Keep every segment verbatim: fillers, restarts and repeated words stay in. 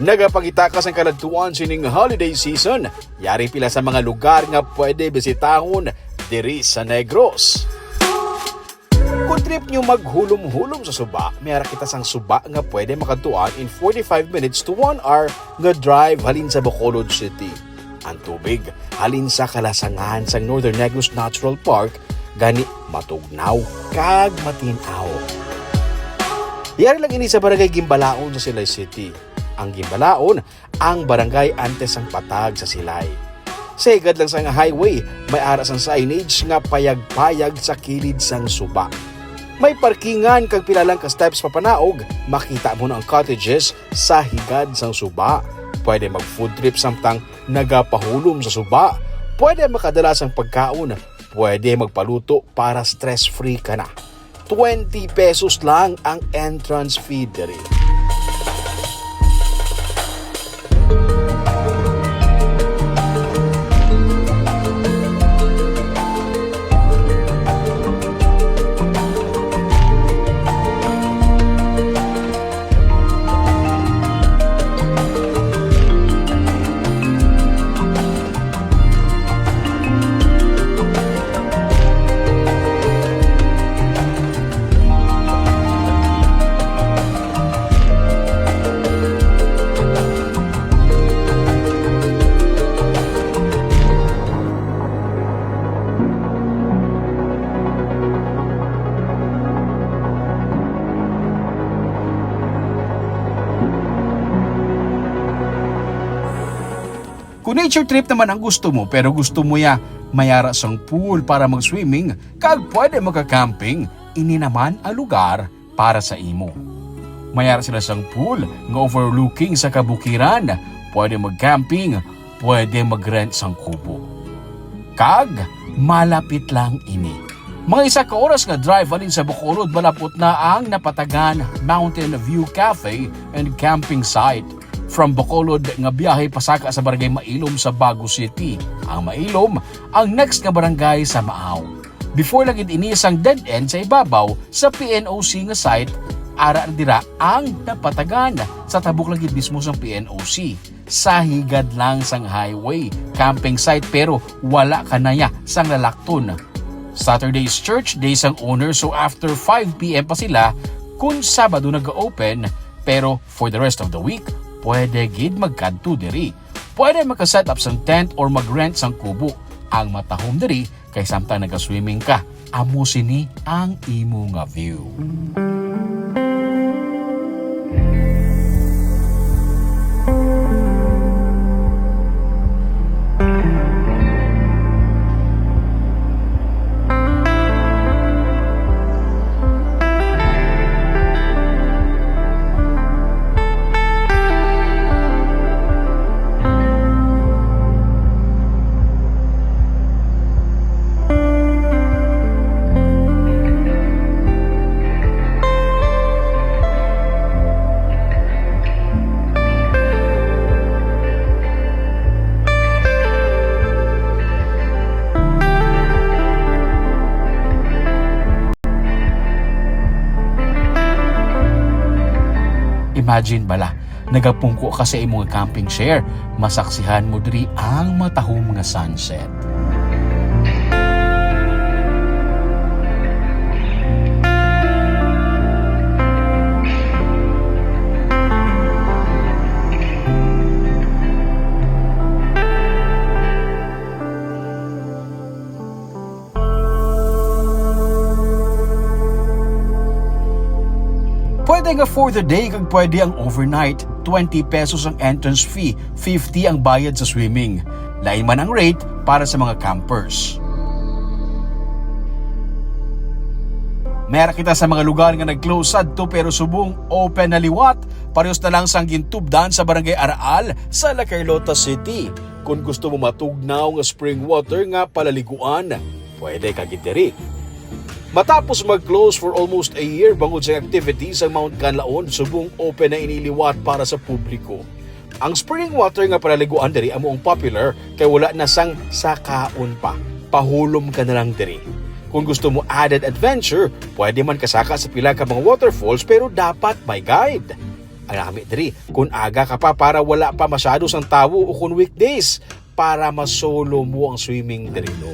Nagapangita ka sang kaladtuan sining holiday season? Yari pila sa mga lugar nga pwede bisitahon diri sa Negros. Kung trip nyo maghulom-hulom sa suba, may ara kita sang suba nga pwede makadtuan in forty-five minutes to one hour nga drive halin sa Bacolod City. Ang tubig halin sa kalasangan sang Northern Negros Natural Park, gani matugnaw kag matin-aw. Yari lang ini sa Barangay Gimbalaon sa Silay City. Ang Gimbalaon ang barangay antes sang patag sa Silay. Sa higad lang sang highway, may ara sang signage nga payag-payag sa kilid sang suba. May parkingan kag pila lang ka steps papanaog, makita mo na ang cottages sa higad sang suba. Pwede mag-food trip samtang nagapahulom sa suba. Pwede makadala sang pagkaon. Pwede magpaluto para stress-free ka na. Twenty pesos lang ang entrance fee diri. Kung nature trip naman ang gusto mo, pero gusto mo ya may ara sang pool para mag-swimming, kag pwede magka-camping, ini naman ang lugar para sa imo. May ara sila sang pool nga overlooking sa kabukiran. Pwede mag-camping, pwede mag-rent sang kubo. Kag malapit lang ini. Mga isa ka oras nga drive halin sa Bacolod, malapot na ang napatagan Mountain View Cafe and Camping Site. From Bacolod nga biyahe pasaka sa Barangay Mailom sa Bago City. Ang Mailom ang next nga barangay sa Maaw. Before lang gid ini sang dead end sa ibabaw sa P N O C nga site, ara na dira ang napatagan sa tabok lang gid mismo sang P N O C. Sa higad lang sang highway, camping site, pero wala ka naya sang lalakton. Saturday is church day sang owner, so after five P M pa sila kung Sabado naga-open, pero for the rest of the week, pwede gid magkadto diri. Pwede maka-set up sang tent or mag-rent sang kubo. Ang matahom diri kay samtang naga-swimming ka, amo sini ang imo nga view. Imagine bala, nagapungko ka sa imo nga camping chair, masaksihan mo diri ang matahom nga sunset. Pwede nga for the day kag pwede ang overnight. Twenty pesos ang entrance fee, fifty ang bayad sa swimming. Lain man ang rate para sa mga campers. May ara kita sa mga lugar nga nag-close sadto pero subong open na liwat. Parehas na lang sang gintubdan sa Barangay Araal sa La Carlota City. Kon gusto mo matugnaw nga spring water nga palaliguan, pwede ka gid diri. Matapos mag-close for almost a year bangod sa activities ang Mount Kanlaon, subong open na ini liwat para sa publiko. Ang spring water nga palaliguan diri amo ang popular kay wala na sang sakaon pa. Pahulom ka na lang diri. Kung gusto mo added adventure, pwede man kasaka sa pila ka mga waterfalls pero dapat may guide. Ang nami diri, kung aga ka pa para wala pa masyado sang tawo o kung weekdays, para masolo mo ang swimming diri, no?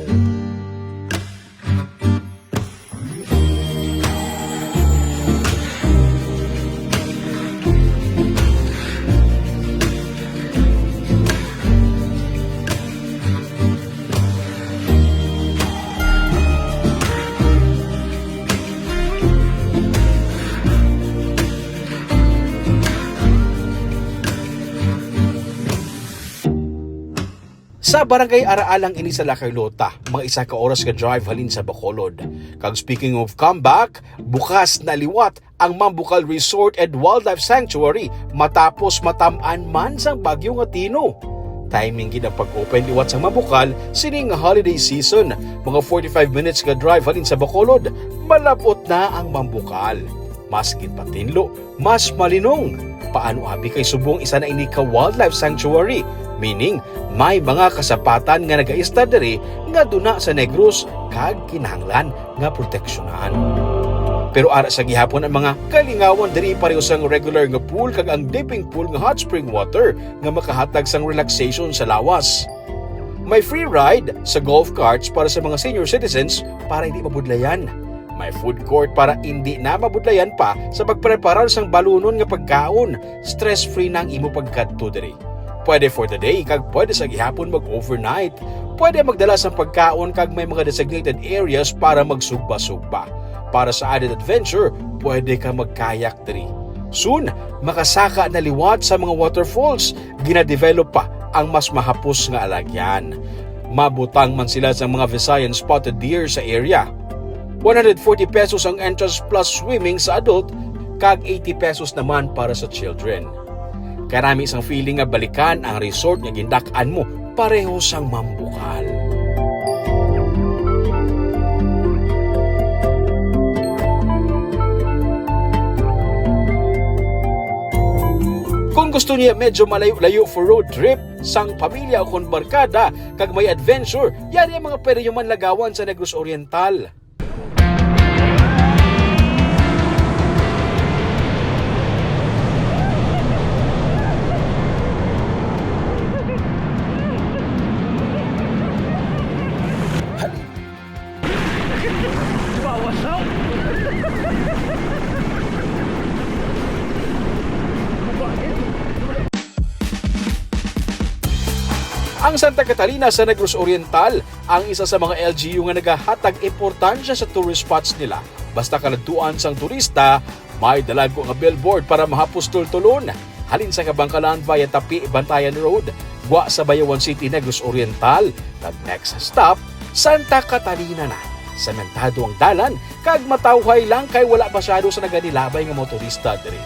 Sa Barangay Araalang ini sa La Carlota, mga isa ka oras nga drive halin sa Bacolod. Kag speaking of comeback, bukas na liwat ang Mambukal Resort and Wildlife Sanctuary matapos matam-an man sang Bagyo nga Tino. Timing gid ang pag-open liwat sa Mambukal sining holiday season. Mga forty-five minutes nga drive halin sa Bacolod, malab-ot na ang Mambukal. Mas ginpatinlo, mas malinong. Paano abi kay subong isa na ini ka wildlife sanctuary? Meaning, may mga kasapatan nga nagaistar diri nga duna sa Negros kag kinahanglan nga proteksyonan. Pero ara sa gihapon ang mga kalingawan diri, pareho sang regular nga pool kag ang dipping pool nga hot spring water nga makahatag sang relaxation sa lawas. May free ride sa golf carts para sa mga senior citizens para hindi mabudlayan. May food court para hindi na mabudlayan pa sa pagpreparar sang balunon nga pagkaon. Stress-free na ang imo pagkadto diri. Pwede for the day kag pwede sa gihapon mag-overnight. Pwede magdala sang pagkaon kag may mga designated areas para magsugba-sugba. Para sa added adventure, pwede ka mag-kayak diri. Soon, makasaka na liwat sa mga waterfalls. Ginadevelop pa ang mas mahapos nga alagyan. Mabutang man sila sang mga Visayan spotted deer sa area. One hundred forty pesos ang entrance plus swimming sa adult, kag eighty pesos naman para sa children. Kanami sang feeling nga balikan ang resort nga gindak-an mo pareho sang Mambukal. Kung gusto niya medyo malayo-layo for road trip, sang pamilya o kon barkada, kag may adventure, yari ang mga pwede nyo manlagawan sa Negros Oriental. Ang Santa Catalina sa Negros Oriental ang isa sa mga L G U nga nagahatag importansya sa tourist spots nila. Basta kaladtuan sang turista, may dalagko nga billboard para mahapos tultulon. Halin sa Kabangkalan via Tapi Bantayan Road, gwa sa Bayawan City, Negros Oriental, kag next stop, Santa Catalina na. Sementado ang dalan, kag matawhay lang kay wala masyado sa naganilabay nga motorista diri.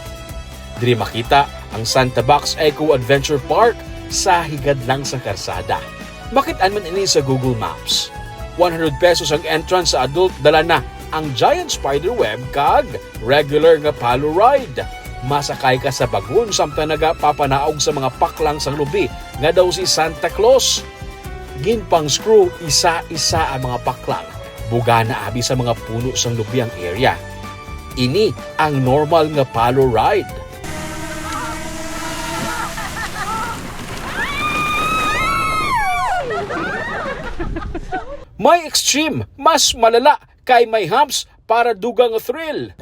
Diri makita ang Santa Box Eco Adventure Park sa higad lang sang karsada. Makit-an man ini sa Google Maps. One hundred pesos ang entrance sa adult, dala na ang giant spider web kag regular nga palo ride. Masakay ka sa bagon samtang nagapapanaog sa mga paklang sang lubi nga daw si Santa Claus. Ginpang-screw isa-isa ang mga paklang. Bugana abi sa mga puno sang lubi ang area. Ini ang normal nga palo ride. May extreme, mas malala, kay may humps para dugang thrill.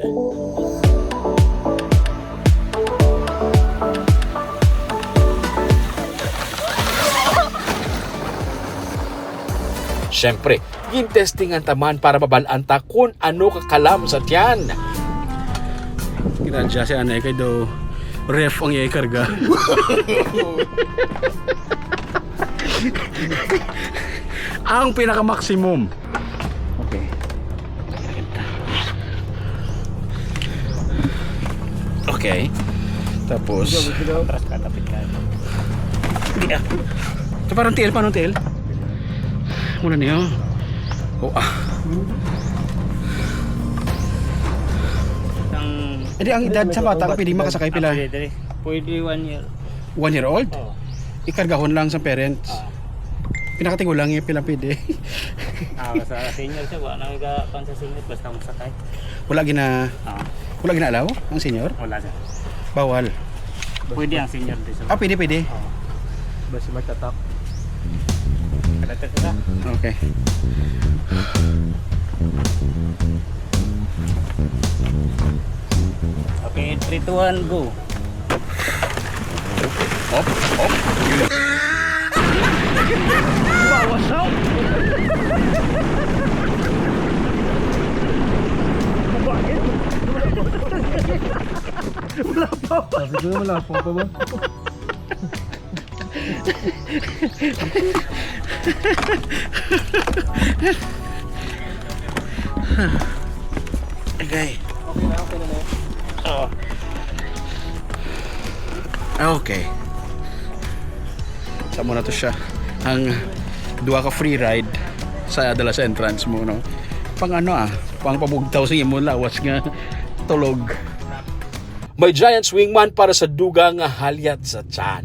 Siyempre, gintestingan ta man para mabal-an ta kun ano ka kalam sa tiyan. Kinadya si anay kay daw ref ang iyay karga. Ang pinaka-maximum. Okay. Okay. Tapos, atras ka, tapit ka. Hindi ah. Ito parang tiil, parang tiil. Muna niyo. Oh, ah. Ang Hindi, ang edad sa bata nga pwede makasakay pila? Ah, pwede, dali. Pwede one year. One year old? Oo. Ikargahon lang sa parents? Oo. Pinakatigulang yung pila pwede? Ah, sa senior siya, wala nang iga-, pang sa senior, basta masakay. Wala gina-, Ah. wala gina-allow ang senior? Wala, sir. Bawal? Pwede ang senior dito. Ah, pwede, pwede. Basi magtatak. Kalata ka. Okay. Okay, three, two, one, go. Hop, hop. Bawas out. Bakit? Wala pa. Sabi ko, wala pa ba? Okay. Okay na, okay na, no? Oh. Okay. Sa mo na to siya. Ang duha ka free ride sa dala sa entrance mo, no? Pang ano, ah, pang pabugtaw sa imo lawas nga tulog. May giant swing man para sa dugang nga halyat sa tiyan.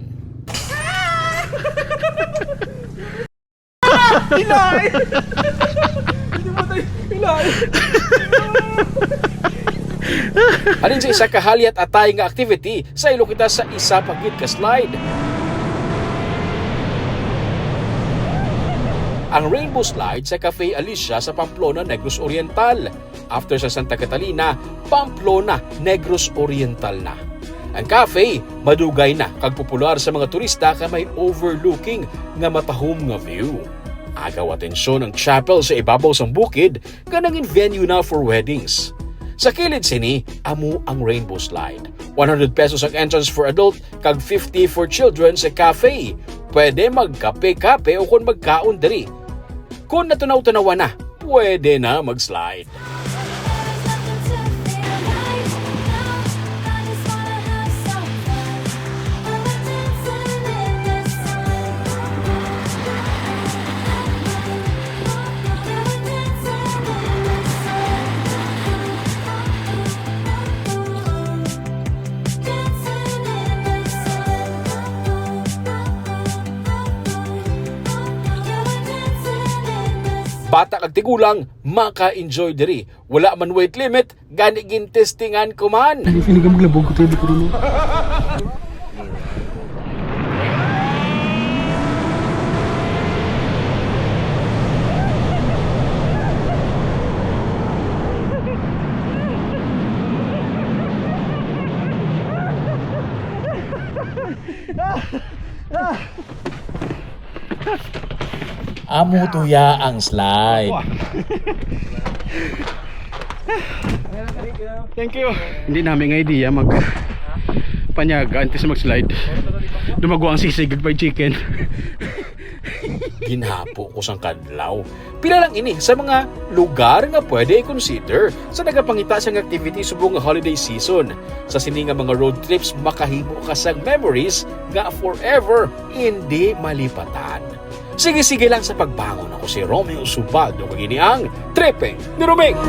Hilay! Hindi mo tayo hilay! Halin sa isa ka halyat atay nga activity, saylo kita sa isa pa gid ka slide. Ang Rainbow Slide sa Cafe Alicia sa Pamplona, Negros Oriental. After sa Santa Catalina, Pamplona, Negros Oriental na. Ang cafe madugay na kag popular sa mga turista kay may overlooking nga matahom nga view. Agaw atensyon ang chapel sa ibabaw sang bukid nga nangin venue na for weddings. Sa kilid sini, amo ang Rainbow Slide. One hundred pesos ang entrance for adult kag fifty for children sa cafe. Pwede magkape-kape o kon magkaon diri. Kon natunaw-tanawan na, pwede na mag-slide. Bata kag tigulang maka-enjoy diri. Wala man weight limit, gani gintestingan ko man. Hindi, hindi ka maglabog ko, tayo ko rin. Amo to ya ang slide. Thank you. Hindi namin nga idea mag panyaga antes mag-slide. Dumago ang sisig ag fried chicken. Ginhapo ko sang kadlaw. Pila lang ini sa mga lugar nga pwede i-consider sa nagapangita sang activity subong nga holiday season. Sa sini nga mga road trips, makahimo ka sang memories nga forever indi malipatan. Sige-sige lang sa pagbangon. Ako si Romeo Subaldo, kag ini ang Tripping ni Roming.